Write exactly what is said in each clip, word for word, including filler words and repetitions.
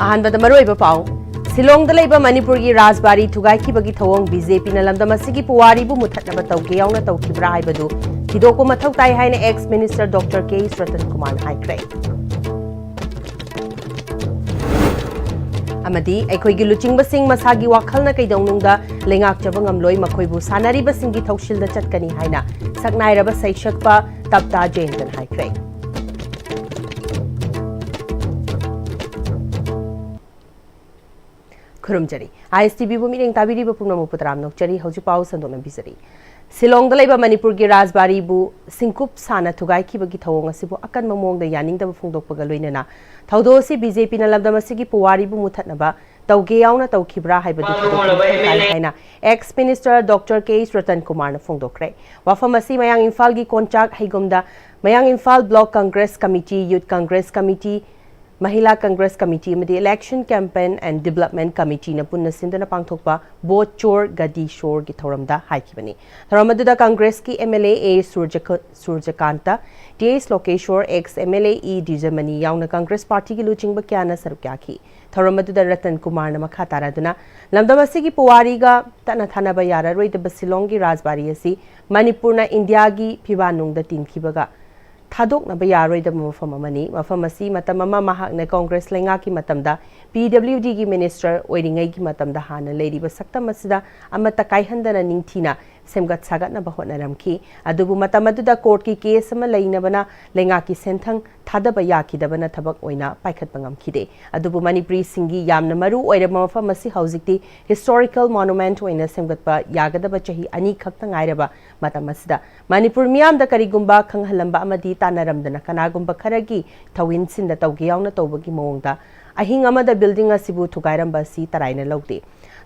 ꯑꯍꯥꯟꯕꯗ ꯃꯔꯨꯑꯣꯏꯕ ꯄꯥꯎ꯫ ꯁꯤꯂꯣꯡꯗ ꯂꯩꯕ ꯃꯅꯤꯄꯨꯔꯒꯤ ꯔꯥꯖꯕꯥꯔꯤ ꯊꯨꯒꯥꯏꯈꯤꯕꯒꯤ ꯊꯧꯑꯣꯡ ꯕꯤ ꯖꯦ ꯄꯤꯅ ꯂꯝꯗꯝ ꯑꯁꯤꯒꯤ ꯄꯨꯋꯥꯔꯤꯕꯨ ꯃꯨꯊꯠꯅꯕ ꯇꯧꯒꯦ ꯌꯥꯎꯅ ꯇꯧꯈꯤꯕ꯭ꯔꯥ ꯍꯥꯏꯕꯗꯨ ꯊꯤꯗꯣꯛꯄ ꯃꯊꯧ ꯇꯥꯏ ꯍꯥꯏꯅ ex minister Doctor K Sretthankumar ꯅ ꯍꯥꯏꯈ꯭ꯔꯦ꯫ ꯑꯃꯗꯤ ꯑꯩꯈꯣꯏꯒꯤ ꯂꯨꯆꯤꯡꯕꯁꯤꯡ ꯃꯁꯥꯒꯤ ꯋꯥꯈꯜꯅ ꯀꯩꯗꯧꯅꯨꯡꯗ ꯂꯩꯉꯥꯛꯆꯕ ꯉꯝꯂꯣꯏ, ꯃꯈꯣꯏꯕꯨ ꯁꯥꯟꯅꯔꯤꯕꯁꯤꯡꯒꯤ ꯊꯧꯁꯤꯜꯗ ꯆꯠꯀꯅꯤ ꯍꯥꯏꯅ ꯁꯛꯅꯥꯏꯔꯕ ꯁꯩꯁꯛꯄ ꯇꯞꯇꯥ ꯖꯌꯟꯇꯅ ꯍꯥꯏꯈ꯭ꯔꯦ꯫ ꯈꯨꯔꯨꯝꯖꯔꯤ꯫ ꯑꯥꯏ ꯑꯦꯁ ꯇꯤ ꯚꯤꯕꯨ ꯃꯤꯠꯌꯦꯡ ꯇꯥꯕꯤꯔꯤꯕ ꯄꯨꯝꯅꯃꯛꯄꯨ ꯇꯔꯥꯝꯅ ꯑꯣꯛꯆꯔꯤ꯫ ꯍꯧꯖꯤꯛ ꯄꯥꯎ ꯁꯟꯗꯣꯛꯅ ꯄꯤꯖꯔꯤ꯫ ꯁꯤꯂꯣꯡꯗ ꯂꯩꯕ ꯃꯅꯤꯄꯨꯔꯒꯤ ꯔꯥꯖꯕꯥꯔꯤꯕꯨ ꯁꯤꯡꯀꯨꯞ ꯁꯥꯅ ꯊꯨꯒꯥꯏꯈꯤꯕꯒꯤ ꯊꯧꯑꯣꯡ ꯑꯁꯤꯕꯨ ꯑꯀꯟꯕ ꯃꯑꯣꯡꯗ ꯌꯥꯅꯤꯡꯗꯕ ꯐꯣꯡꯗꯣꯛꯄꯒ ꯂꯣꯏꯅꯅ ꯊꯧꯗꯣꯛ ꯑꯁꯤ ꯕꯤ ꯖꯦ ꯄꯤꯅ ꯂꯝꯗꯝ ꯑꯁꯤꯒꯤ ꯄꯨꯋꯥꯔꯤꯕꯨ ꯃꯨꯊꯠꯅꯕ ꯇꯧꯒꯦ ꯌꯥꯎꯅ ꯇꯧꯈꯤꯕ꯭ꯔꯥ ꯍꯥꯏꯕꯗꯨ ꯊꯤꯗꯣꯛꯄ ꯃꯊꯧ ꯇꯥꯏ ꯍꯥꯏꯅ ex minister Doctor K Sretthankumar ꯅ ꯐꯣꯡꯗꯣꯛꯈ꯭ꯔꯦ꯫ ꯋꯥꯐꯝ ꯑꯁꯤ ꯃꯌꯥꯡ ꯏꯝꯐꯥꯜꯒꯤ ꯀꯣꯟꯆꯥꯛ ꯍꯩꯒꯣꯝꯗ ꯃꯌꯥꯡ Imphal block congress committee, youth congress committee, ꯃꯍꯤꯂꯥ congress committee ꯑꯃꯗꯤ election campaign and development committee ꯅ ꯄꯨꯟꯅ ꯁꯤꯟꯗꯨꯅ ꯄꯥꯡꯊꯣꯛꯄ ꯚꯣꯠ ꯆꯣꯔ ꯒꯗꯤ ꯁꯣꯔꯒꯤ ꯊꯧꯔꯝꯗ ꯍꯥꯏꯈꯤꯕꯅꯤ꯫ ꯊꯧꯔꯝ ꯑꯗꯨꯗ ꯀꯪꯒ꯭ꯔꯦꯁꯀꯤ ꯑꯦꯝ ꯑꯦꯜ ꯑꯦ ꯑꯦ ꯁꯨꯔꯖꯀ-, Surjakanta, T S Lokeshwar, ex M L A E Dijamani ꯌꯥꯎꯅ ꯀꯪꯒ꯭ꯔꯦꯁ ꯄꯥꯔꯇꯤꯒꯤ ꯂꯨꯆꯤꯡꯕ ꯀꯌꯥꯅ ꯁꯔꯨꯛ ꯌꯥꯈꯤ꯫ ꯊꯧꯔꯝ ꯑꯗꯨꯗ ꯔꯇꯟ ꯀꯨꯃꯥꯔꯅ ꯃꯈꯥ ꯇꯥꯔꯗꯨꯅ ꯂꯝꯗꯝ ꯑꯁꯤꯒꯤ ꯄꯨꯋꯥꯔꯤꯒ ꯇꯠꯅ ꯊꯥꯅꯕ ꯌꯥꯔꯔꯣꯏꯗꯕ ꯁꯤꯂꯣꯡꯒꯤ ꯔꯥꯖꯕꯥꯔꯤ ꯑꯁꯤ ꯃꯅꯤꯄꯨꯔꯅ ꯏꯟꯗꯤꯌꯥꯒꯤ ꯐꯤꯕꯥꯟꯅꯨꯡꯗ ꯇꯤꯟꯈꯤꯕꯒ ꯊꯥꯗꯣꯛꯅꯕ ꯌꯥꯔꯣꯏꯗꯕ ꯃꯐꯝ ꯑꯃꯅꯤ꯫ ꯃꯐꯝ ꯑꯁꯤ ꯃꯇꯝ ꯑꯃ ꯃꯍꯥꯛꯅ ꯀꯪꯒ꯭ꯔꯦꯁ ꯂꯩꯉꯥꯛꯀꯤ ꯃꯇꯝꯗ ꯄꯤ ꯗꯕ꯭ꯂꯤꯎ ꯗꯤꯒꯤ minister ꯑꯣꯏꯔꯤꯉꯩꯒꯤ ꯃꯇꯝꯗ ꯍꯥꯟꯅ ꯂꯩꯔꯤꯕ ꯁꯛꯇꯝ ꯑꯁꯤꯗ ꯑꯃꯠꯇ ꯀꯥꯏꯍꯟꯗꯅ ꯅꯤꯡꯊꯤꯅ ꯁꯦꯝꯒꯠ ꯁꯥꯒꯠꯅꯕ ꯍꯣꯠꯅꯔꯝꯈꯤ꯫ ꯑꯗꯨꯕꯨ ꯃꯇꯝ ꯑꯗꯨꯗ courtꯀꯤ case ꯑꯃ ꯂꯩꯅꯕꯅ ꯂꯩꯉꯥꯛꯀꯤ ꯁꯦꯟꯊꯪ ꯊꯥꯗꯕ ꯌꯥꯈꯤꯗꯕꯅ ꯊꯕꯛ ꯑꯣꯏꯅ ꯄꯥꯏꯈꯠꯄ ꯉꯝꯈꯤꯗꯦ꯫ ꯑꯗꯨꯕꯨ ꯃꯅꯤꯄꯨꯔꯤꯁꯤꯡꯒꯤ ꯌꯥꯝꯅ ꯃꯔꯨ ꯑꯣꯏꯔꯕ ꯃꯐꯝ ꯑꯁꯤ ꯍꯧꯖꯤꯛꯇꯤ historical monument ꯑꯣꯏꯅ ꯁꯦꯝꯒꯠꯄ ꯌꯥꯒꯗꯕ ꯆꯍꯤ ꯑꯅꯤ ꯈꯛꯇ ꯉꯥꯏꯔꯕ ꯃꯇꯝ ꯑꯁꯤꯗ ꯃꯅꯤꯄꯨꯔ ꯃꯤꯌꯥꯝꯗ ꯀꯔꯤꯒꯨꯝꯕ ꯈꯪꯍꯜꯂꯝꯕ ꯑꯃꯗꯤ ꯇꯥꯟꯅꯔꯝꯗꯅ ꯀꯅꯥꯒꯨꯝꯕ ꯈꯔꯒꯤ ꯊꯧꯏꯟꯁꯤꯟꯗ ꯇꯧꯒꯦ ꯌꯥꯎꯅ ꯇꯧꯕꯒꯤ ꯃꯑꯣꯡꯗ ꯑꯍꯤꯡ ꯑꯃꯗ building ꯑꯁꯤꯕꯨ ꯊꯨꯒꯥꯏꯔꯝꯕ ꯑꯁꯤ ꯇꯔꯥꯏꯅ ꯂꯧꯗꯦ꯫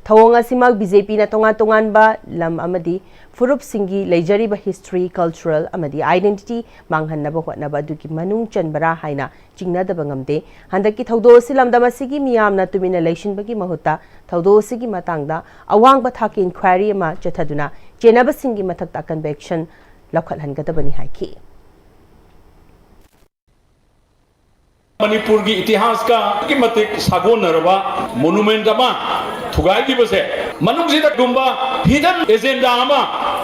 ꯊꯧꯑꯣꯡ ꯑꯁꯤꯃꯛ ꯕꯤ ꯖꯦ ꯄꯤꯅ ꯇꯣꯉꯥꯟ ꯇꯣꯉꯥꯟꯕ ꯂꯝ ꯑꯃꯗꯤ ꯐꯨꯔꯨꯞꯁꯤꯡꯒꯤ ꯂꯩꯖꯔꯤꯕ history, cultural ꯑꯃꯗꯤ identity ꯃꯥꯡꯍꯟꯅꯕ ꯍꯣꯠꯅꯕ ꯑꯗꯨꯒꯤ ꯃꯅꯨꯡ ꯆꯟꯕꯔꯥ ꯍꯥꯏꯅ ꯆꯤꯡꯅꯗꯕ ꯉꯝꯗꯦ꯫ ꯍꯟꯗꯛꯀꯤ ꯊꯧꯗꯣꯛ ꯑꯁꯤ ꯂꯝꯗꯝ ꯑꯁꯤꯒꯤ ꯃꯤꯌꯥꯝꯅ ꯇꯨꯃꯤꯟꯅ ꯂꯩꯁꯤꯟꯕꯒꯤ ꯃꯍꯨꯠꯇ ꯊꯧꯗꯣꯛ ꯑꯁꯤꯒꯤ ꯃꯇꯥꯡꯗ ꯑꯋꯥꯡꯕ ꯊꯥꯛꯀꯤ inquiry ꯑꯃ ꯆꯠꯊꯗꯨꯅ ꯆꯦꯟꯅꯕꯁꯤꯡꯒꯤ ꯃꯊꯛꯇ ꯑꯀꯟꯕ action ꯂꯧꯈꯠꯍꯟꯒꯗꯕꯅꯤ ꯍꯥꯏꯈꯤ꯫ ꯃꯅꯤꯄꯨꯔꯒꯤ ꯏꯇꯤꯍꯥꯁꯀ ꯑꯗꯨꯛꯀꯤ ꯃꯇꯤꯛ ꯁꯥꯒꯣꯟꯅꯔꯕ ꯃꯣꯅꯨꯃꯦꯟꯠ ꯑꯃ ꯊꯨꯒꯥꯏꯈꯤꯕꯁꯦ, ꯃꯅꯨꯡꯁꯤꯗꯒꯨꯝꯕ ꯍꯤꯗꯟ ꯑꯦꯖꯦꯟꯗꯥ ꯑꯃ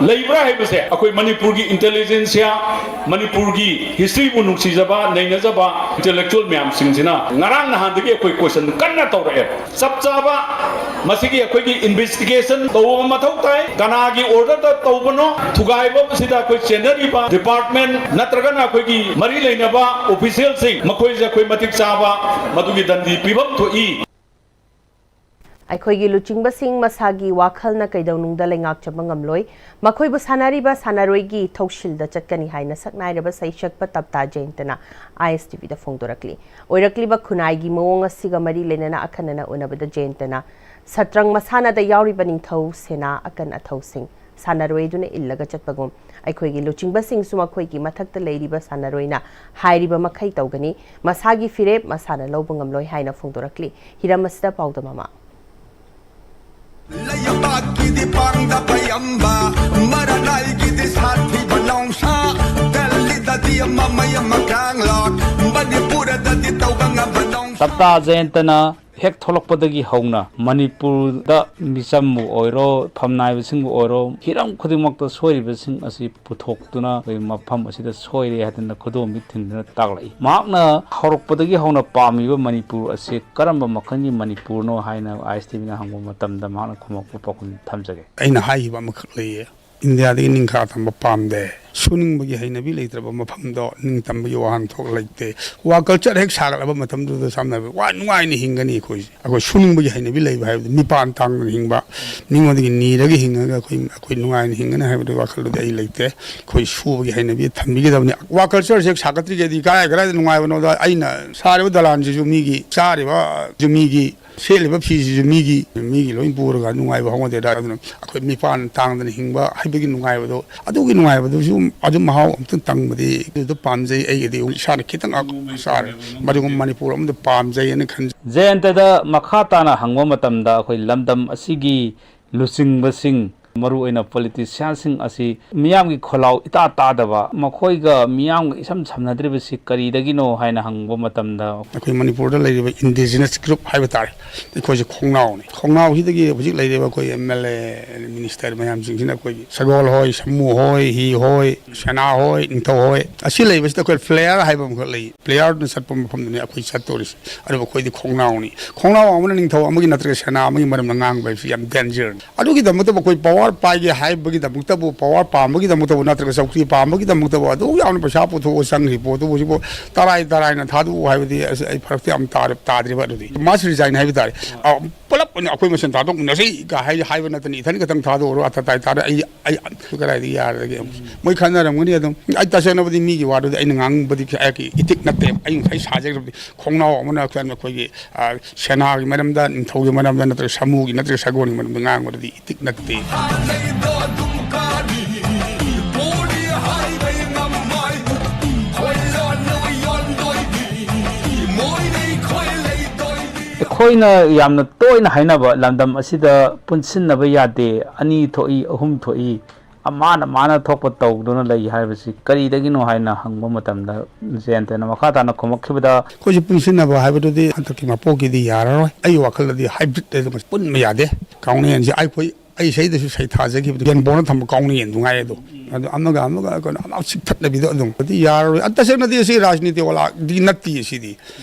ꯂꯩꯕ꯭ꯔꯥ ꯍꯥꯏꯕꯁꯦ ꯑꯩꯈꯣꯏ ꯃꯅꯤꯄꯨꯔꯒꯤ ꯏꯟꯇꯦꯂꯤꯖꯦꯟꯁꯤꯌꯥ, ꯃꯅꯤꯄꯨꯔꯒꯤ ꯍꯤꯁꯇ꯭ꯔꯤꯕꯨ ꯅꯨꯡꯁꯤꯖꯕ, ꯅꯩꯅꯖꯕ ꯏꯟꯇꯦꯂꯦꯛꯆꯨꯋꯦꯜ ꯃꯌꯥꯝꯁꯤꯡꯁꯤꯅ ꯉꯔꯥꯡ ꯅꯍꯥꯟꯗꯒꯤ ꯑꯩꯈꯣꯏ ꯀꯣꯏꯁꯟ ꯀꯟꯅ ꯇꯧꯔꯛꯑꯦ꯫ ꯆꯞ ꯆꯥꯕ ꯃꯁꯤꯒꯤ ꯑꯩꯈꯣꯏꯒꯤ ꯏꯟꯚꯦꯁꯇꯤꯒꯦꯁꯟ ꯇꯧꯕ ꯑꯃ ꯃꯊꯧ ꯇꯥꯏ꯫ ꯀꯅꯥꯒꯤ ꯑꯣꯔꯗꯔꯗ ꯇꯧꯕꯅꯣ? ꯊꯨꯒꯥꯏꯕ ꯑꯁꯤꯗ ꯑꯩꯈꯣꯏ ꯆꯦꯟꯅꯔꯤꯕ ꯗꯤꯄꯥꯔꯠꯃꯦꯟꯠ ꯅꯠꯇ꯭ꯔꯒꯅ ꯑꯩꯈꯣꯏꯒꯤ ꯃꯔꯤ ꯂꯩꯅꯕ ꯑꯣꯐꯤꯁꯤꯌꯦꯜꯁꯤꯡ, ꯃꯈꯣꯏꯁꯦ ꯑꯩꯈꯣꯏ ꯃꯇꯤꯛ ꯆꯥꯕ ꯃꯗꯨꯒꯤ ꯗꯟꯗꯤ ꯄꯤꯐꯝ ꯊꯣꯛꯏ꯫ ꯑꯩꯈꯣꯏꯒꯤ ꯂꯨꯆꯤꯡꯕꯁꯤꯡ ꯃꯁꯥꯒꯤ ꯋꯥꯈꯜꯅ ꯀꯩꯗꯧꯅꯨꯡꯗ ꯂꯩꯉꯥꯛꯆꯕ ꯉꯝꯂꯣꯏ꯫ ꯃꯈꯣꯏꯕꯨ ꯁꯥꯟꯅꯔꯤꯕ ꯁꯥꯟꯅꯔꯣꯏꯒꯤ ꯊꯧꯁꯤꯜꯗ ꯆꯠꯀꯅꯤ ꯍꯥꯏꯅ ꯁꯛꯅꯥꯏꯔꯕ ꯁꯩꯁꯛꯄ ꯇꯞꯇꯥ ꯖꯌꯟꯇꯅ ꯑꯥꯏ ꯑꯦꯁ ꯇꯤ ꯚꯤꯗ ꯐꯣꯡꯗꯣꯔꯛꯂꯤ꯫ ꯑꯣꯏꯔꯛꯂꯤꯕ ꯈꯨꯟꯅꯥꯏꯒꯤ ꯃꯑꯣꯡ ꯑꯁꯤꯒ ꯃꯔꯤ ꯂꯩꯅꯅ ꯑꯈꯟꯅꯅ ꯎꯅꯕꯗ ꯖꯌꯟꯇꯅ ꯁꯇ꯭ꯔꯪ ꯃꯁꯥꯟꯅꯗ ꯌꯥꯎꯔꯤꯕ ꯅꯤꯡꯊꯧ ꯁꯦꯅꯥ ꯑꯀꯟ ꯑꯊꯧꯁꯤꯡ ꯁꯥꯟꯅꯔꯣꯏ ꯑꯗꯨꯅ ꯏꯜꯂꯒ ꯆꯠꯄꯒꯨꯝ ꯑꯩꯈꯣꯏꯒꯤ ꯂꯨꯆꯤꯡꯕꯁꯤꯡꯁꯨ ꯃꯈꯣꯏꯒꯤ ꯃꯊꯛꯇ ꯂꯩꯔꯤꯕ ꯁꯥꯟꯅꯔꯣꯏꯅ ꯍꯥꯏꯔꯤꯕ ꯃꯈꯩ ꯇꯧꯒꯅꯤ꯫ ꯃꯁꯥꯒꯤ ꯐꯤꯔꯦꯞ ꯃꯁꯥꯅ ꯂꯧꯕ ꯉꯝꯂꯣꯏ ꯍꯥꯏꯅ ꯐꯣꯡꯗꯣꯔꯛꯂꯤ꯫ ꯍꯤꯔꯝ ꯑꯁꯤꯗ ꯄꯥꯎꯗꯝ ꯑꯃ꯫ ꯂꯩꯕꯥꯛꯀꯤꯗꯤ ꯄꯥꯡꯗ ꯄꯩꯌꯝꯕ, ꯃꯔꯅꯥꯏꯒꯤꯗꯤ ꯁꯥꯊꯤꯕ ꯅꯣꯡꯁꯥ, ꯗꯦꯜꯂꯤꯗꯗꯤ ꯑꯃ ꯃꯩ ꯑꯃ ꯀꯥꯡꯂꯣꯛ, ꯃꯅꯤꯄꯨꯔꯗꯗꯤ ꯇꯧꯕ ꯉꯝꯕ ꯅꯣꯡꯁꯥ꯫ ꯇꯞꯇꯥ ꯖꯌꯟꯇꯅ ꯍꯦꯛ ꯊꯣꯛꯂꯛꯄꯗꯒꯤ ꯍꯧꯅ ꯃꯅꯤꯄꯨꯔꯗ ꯃꯤꯆꯝꯕꯨ ꯑꯣꯏꯔꯣ, ꯐꯝꯅꯥꯏꯕꯁꯤꯡꯕꯨ ꯑꯣꯏꯔꯣ, ꯍꯤꯔꯝ ꯈꯨꯗꯤꯡꯃꯛꯇ ꯁꯣꯏꯔꯤꯕꯁꯤꯡ ꯑꯁꯤ ꯄꯨꯊꯣꯛꯇꯨꯅ ꯑꯩꯈꯣꯏ ꯃꯐꯝ ꯑꯁꯤꯗ ꯁꯣꯏꯔꯦ ꯍꯥꯏꯗꯅ ꯈꯨꯗꯣꯝꯕꯤ ꯊꯤꯟꯗꯨꯅ ꯇꯥꯛꯂꯛꯏ꯫ ꯃꯍꯥꯛꯅ ꯍꯧꯔꯛꯄꯗꯒꯤ ꯍꯧꯅ ꯄꯥꯝꯃꯤꯕ ꯃꯅꯤꯄꯨꯔ ꯑꯁꯤ ꯀꯔꯝꯕ ꯃꯈꯜꯒꯤ ꯃꯅꯤꯄꯨꯔꯅꯣ ꯍꯥꯏꯅ ꯑꯥꯏ ꯑꯦꯁ ꯇꯤ ꯚꯤꯅ ꯍꯪꯕ ꯃꯇꯝꯗ ꯃꯍꯥꯛꯅ ꯈꯨꯝꯃꯛꯄ ꯄꯥꯎꯈꯨꯝ ꯊꯝꯖꯒꯦ꯫ ꯑꯩꯅ ꯍꯥꯏꯈꯤꯕ ꯑꯃꯈꯛ ꯂꯩꯌꯦ, ꯏꯟꯗꯤꯌꯥꯗꯒꯤ ꯅꯤꯡꯈꯥ ꯇꯝꯕ ꯄꯥꯝꯗꯦ꯫ ꯁꯨꯅꯤꯡꯕꯒꯤ ꯍꯩꯅꯕꯤ ꯂꯩꯇ꯭ꯔꯕ ꯃꯐꯝꯗꯣ ꯅꯤꯡꯇꯝꯕꯒꯤ ꯋꯥꯍꯟꯊꯣꯛ ꯂꯩꯇꯦ꯫ ꯋꯥ ꯀꯜꯆꯔ ꯍꯦꯛ ꯁꯥꯒꯠꯂꯕ ꯃꯇꯝꯗꯨꯗ ꯁꯝꯅ ꯍꯥꯏꯔꯕꯗ ꯋꯥ ꯅꯨꯡꯉꯥꯏꯅ ꯍꯤꯡꯒꯅꯤ ꯑꯩꯈꯣꯏꯁꯦ꯫ ꯑꯩꯈꯣꯏ ꯁꯨꯅꯤꯡꯕꯒꯤ ꯍꯩꯅꯕꯤ ꯂꯩꯕ ꯍꯥꯏꯕꯗꯤ ꯃꯤꯄꯥꯟ ꯇꯥꯡꯗꯅ ꯍꯤꯡꯕ, ꯃꯤꯉꯣꯟꯗꯒꯤ ꯅꯤꯔꯒ ꯍꯤꯡꯉꯒ ꯑꯩꯈꯣꯏ ꯑꯩꯈꯣꯏ ꯅꯨꯡꯉꯥꯏꯅ ꯍꯤꯡꯒꯅꯤ ꯍꯥꯏꯕꯗꯨꯒꯤ ꯋꯥꯈꯜꯗꯨꯗꯤ ꯑꯩ ꯂꯩꯇꯦ꯫ ꯑꯩꯈꯣꯏ ꯁꯨꯕꯒꯤ ꯍꯩꯅꯕꯤ ꯊꯝꯕꯤꯒꯗꯕꯅꯤ꯫ ꯋꯥ ꯀꯜꯆꯔꯁꯦ ꯍꯦꯛ ꯁꯥꯒꯠꯇ꯭ꯔꯤꯉꯩꯗꯤ ꯀꯔꯥꯏ ꯀꯔꯥꯏꯗ ꯅꯨꯡꯉꯥꯏꯕꯅꯣꯗ ꯑꯩꯅ ꯁꯥꯔꯤꯕ ꯗꯂꯥꯟꯁꯤꯁꯨ ꯃꯤꯒꯤ, ꯆꯥꯔꯤꯕꯁꯨ ꯃꯤꯒꯤ, ꯁꯦꯠꯂꯤꯕ ꯐꯤꯁꯤꯁꯨ ꯃꯤꯒꯤ, ꯃꯤꯒꯤ ꯂꯣꯏ ꯄꯨꯔꯒ ꯅꯨꯡꯉꯥꯏꯕ ꯍꯧꯅꯗꯦꯗ꯫ ꯑꯗꯨꯅ ꯑꯩꯈꯣꯏ ꯃꯤꯄꯥꯟ ꯇꯥꯡꯗꯅ ꯍꯤꯡꯕ ꯍꯥꯏꯕꯒꯤ ꯅꯨꯡꯉꯥꯏꯕꯗꯣ, ꯑꯗꯨꯒꯤ ꯅꯨꯡꯉꯥꯏꯕꯗꯨꯁꯨ ꯑꯗꯨ ꯃꯍꯥꯎ ꯑꯝꯇꯪ ꯇꯪꯕꯗꯤ ꯑꯗꯨꯗ ꯄꯥꯝꯖꯩ꯫ ꯑꯩꯒꯤꯗꯤ ꯏꯁꯥꯅ ꯈꯤꯇꯪ ꯆꯥꯔꯦ, ꯃꯗꯨꯒꯨꯝꯕ ꯃꯅꯤꯄꯨꯔ ꯑꯃꯗ ꯄꯥꯝꯖꯩ ꯍꯥꯏꯅ ꯈꯟꯖꯩ꯫ ꯖꯌꯟꯇꯗ ꯃꯈꯥ ꯇꯥꯅ ꯍꯪꯕ ꯃꯇꯝꯗ ꯑꯩꯈꯣꯏ ꯂꯝꯗꯝ ꯑꯁꯤꯒꯤ ꯂꯨꯆꯤꯡꯕꯁꯤꯡ ꯃꯔꯨꯑꯣꯏꯅ ꯄꯣꯂꯤꯇꯤꯁꯤꯌꯥꯟꯁꯤꯡ ꯑꯁꯤ ꯃꯤꯌꯥꯝꯒꯤ ꯈꯣꯜꯂꯥꯎ ꯏꯇꯥ ꯇꯥꯗꯕ, ꯃꯈꯣꯏꯒ ꯃꯤꯌꯥꯝꯒ ꯏꯁꯝ ꯁꯝꯅꯗ꯭ꯔꯤꯕꯁꯤ ꯀꯔꯤꯗꯒꯤꯅꯣ ꯍꯥꯏꯅ ꯍꯪꯕ ꯃꯇꯝꯗ, ꯑꯩꯈꯣꯏ ꯃꯅꯤꯄꯨꯔꯗ ꯂꯩꯔꯤꯕ ꯏꯟꯗꯤꯖꯤꯅꯁ ꯒ꯭ꯔꯨꯞ ꯍꯥꯏꯕ ꯇꯥꯔꯦ, ꯑꯩꯈꯣꯏꯁꯦ ꯈꯣꯡꯅꯥꯎꯅꯤ꯫ ꯈꯣꯡꯅꯥꯎꯁꯤꯗꯒꯤ ꯍꯧꯖꯤꯛ ꯂꯩꯔꯤꯕ ꯑꯩꯈꯣꯏ ꯑꯦꯝ ꯑꯦꯜ ꯑꯦ, ꯃꯤꯅꯤꯁꯇꯔ ꯃꯌꯥꯝꯁꯤꯡꯁꯤꯅ ꯑꯩꯈꯣꯏꯒꯤ ꯁꯒꯣꯜ ꯍꯣꯏ, ꯁꯥꯃꯨ ꯍꯣꯏ, ꯍꯤ ꯍꯣꯏ, ꯁꯦꯅꯥ ꯍꯣꯏ, ꯅꯤꯡꯊꯧ ꯍꯣꯏ, ꯑꯁꯤ ꯂꯩꯕꯁꯤꯗ ꯑꯩꯈꯣꯏ ꯄ꯭ꯂꯦꯌꯔ ꯍꯥꯏꯕ ꯑꯃꯈꯛ ꯂꯩ꯫ ꯄ꯭ꯂꯦꯌꯔꯗꯨꯅ ꯆꯠꯄ ꯃꯐꯝꯗꯨꯅꯤ ꯑꯩꯈꯣꯏ ꯆꯠꯇꯣꯔꯤꯁꯤ꯫ ꯑꯗꯨꯕꯨ ꯑꯩꯈꯣꯏꯗꯤ ꯈꯣꯡꯅꯥꯎꯅꯤ꯫ ꯈꯣꯡꯅꯥꯎ ꯑꯃꯅ ꯅꯤꯡꯊꯧ ꯑꯃꯒꯤ ꯅꯠꯇ꯭ꯔꯒ ꯁꯦꯅꯥ ꯑꯃꯒꯤ ꯃꯔꯝꯗ ꯉꯥꯡꯕ ꯍꯥꯏꯕꯁꯤ ꯌꯥꯝ ꯗꯦꯟꯖꯔꯅꯤ꯫ ꯑꯗꯨꯒꯤꯗꯃꯛꯇꯕꯨ ꯑꯩꯈꯣꯏ ꯄꯋꯥꯔ ꯄꯥꯏꯒꯦ ꯍꯥꯏꯕꯒꯤꯗꯃꯛꯇꯕꯨ, ꯄꯋꯥꯔ ꯄꯥꯝꯕꯒꯤꯗꯃꯛꯇꯕꯨ ꯅꯠꯇ꯭ꯔꯒ ꯆꯧꯀ꯭ꯔꯤ ꯄꯥꯝꯕꯒꯤꯗꯃꯛꯇꯕꯨ ꯑꯗꯨꯛ ꯌꯥꯝꯅ ꯄꯩꯁꯥ ꯄꯨꯊꯣꯛꯑ ꯆꯪꯈ꯭ꯔꯤ ꯄꯣꯠꯇꯨꯕꯨ ꯍꯧꯖꯤꯛꯄꯨ ꯇꯔꯥꯏ ꯇꯔꯥꯏꯅ ꯊꯥꯗꯣꯛꯎ ꯍꯥꯏꯕꯗꯤ ꯑꯁ ꯑꯩ ꯐꯔꯛꯇꯤ ꯌꯥꯝ ꯇꯥꯔ-, ꯇꯥꯗ꯭ꯔꯤꯕ꯫ ꯑꯗꯨꯗꯤ ꯃꯥꯁ ꯔꯤꯖꯥꯏꯟ ꯍꯥꯏꯕ ꯇꯥꯔꯦ꯫ ꯑ, ꯄꯨꯂꯞ ꯑꯣꯏꯅ ꯑꯩꯈꯣꯏ ꯃꯁꯦꯟ ꯊꯥꯗꯣꯛꯃꯤꯟꯅꯁꯤ ꯀ ꯍꯥꯏ-, ꯍꯥꯏꯕ ꯅꯠꯇꯅ ꯏꯊꯟ ꯈꯛꯇꯪ ꯊꯥꯗꯣꯛꯑꯔꯣꯏ꯫ ꯑꯇ ꯇꯥꯏ ꯇꯥꯔꯦ꯫ ꯑꯩ, ꯑꯩ ꯀꯗꯥꯏꯗꯒꯤ ꯌꯥꯔꯗꯒꯦ? ꯃꯣꯏ ꯈꯟꯅꯔꯝꯒꯅꯤ ꯑꯗꯨꯝ꯫ ꯑꯩ ꯇꯁꯦꯡꯅꯕꯨꯗꯤ ꯃꯤꯒꯤ ꯋꯥꯗꯨꯗꯤ ꯑꯩꯅ ꯉꯥꯡꯕꯗꯤ ꯑꯩꯒꯤ ꯏꯊꯤꯛ ꯅꯠꯇꯦ꯫ ꯑꯩ ꯉꯁꯥꯏ ꯁꯥꯖꯈ꯭ꯔꯕꯗꯤ ꯈꯣꯡꯅꯥꯎ ꯑꯃꯅ ꯑꯩꯈꯣꯏ, ꯑꯩꯈꯣꯏꯒꯤ, ꯑ, ꯁꯦꯅꯥꯒꯤ ꯃꯔꯝꯗ, ꯅꯤꯡꯊꯧꯒꯤ ꯃꯔꯝꯗ ꯅꯠꯇ꯭ꯔꯒ ꯁꯥꯃꯨꯒꯤ ꯅꯠꯇ꯭ꯔꯒ ꯁꯒꯣꯜꯒꯤ ꯃꯔꯝꯗ ꯉꯥꯡꯕꯗꯨꯗꯤ ꯏꯊꯤꯛ ꯅꯠꯇꯦ꯫ ꯑꯩꯈꯣꯏꯅ ꯌꯥꯝꯅ ꯇꯣꯏꯅ ꯍꯥꯏꯅꯕ ꯂꯝꯗꯝ ꯑꯁꯤꯗ ꯄꯨꯟꯁꯤꯟꯅꯕ ꯌꯥꯗꯦ, ꯑꯅꯤ ꯊꯣꯛꯏ, ꯑꯍꯨꯝ ꯊꯣꯛꯏ, ꯑꯃꯅ ꯃꯥꯅ ꯊꯣꯛꯄ ꯇꯧꯗꯨꯅ ꯂꯩ ꯍꯥꯏꯕꯁꯤ ꯀꯔꯤꯗꯒꯤꯅꯣ ꯍꯥꯏꯅ ꯍꯪꯕ ꯃꯇꯝꯗ, ꯖꯌꯟꯇꯅ ꯃꯈꯥ ꯇꯥꯅ ꯈꯨꯝꯃꯛꯈꯤꯕꯗ, ꯑꯩꯈꯣꯏꯁꯦ ꯄꯨꯟꯁꯤꯟꯅꯕ ꯍꯥꯏꯕꯗꯨꯗꯤ ꯍꯟꯗꯛꯀꯤ ꯃꯄꯣꯛꯀꯤꯗꯤ ꯌꯥꯔꯔꯣꯏ꯫ ꯑꯩꯒꯤ ꯋꯥꯈꯜꯗꯗꯤ ꯍꯥꯏꯕ꯭ꯔꯤꯠ ꯍꯥꯏꯗꯣ ꯄꯨꯟꯕ ꯌꯥꯗꯦ꯫ ꯀꯥꯎꯅꯦꯟꯁꯦ ꯑꯩꯈꯣꯏ, ꯑꯩ ꯏꯁꯩꯗꯁꯨ ꯏꯁꯩ ꯊꯥꯖꯈꯤꯕꯗꯨ, ꯌꯦꯟꯕꯣꯅ ꯊꯝꯕ ꯀꯥꯎꯅꯦꯟꯗꯨ ꯉꯥꯏ ꯑꯗꯣ꯫ ꯑꯗꯣ ꯑꯃꯒ ꯑꯃꯒ ꯀꯩꯅꯣ ꯑꯃ ꯆꯤꯛꯊꯠꯅꯕꯤꯗꯣ ꯑꯗꯨꯝ꯫ ꯑꯗꯨꯗꯤ ꯌꯥꯔꯔꯣꯏ꯫ ꯑ, ꯇꯁꯦꯡꯅꯗꯤ ꯑꯁꯤ ꯔꯥꯖꯅꯤꯇꯤ ꯋꯥꯂꯥꯗꯤ ꯅꯠꯇꯦ ꯁꯤꯗꯤ꯫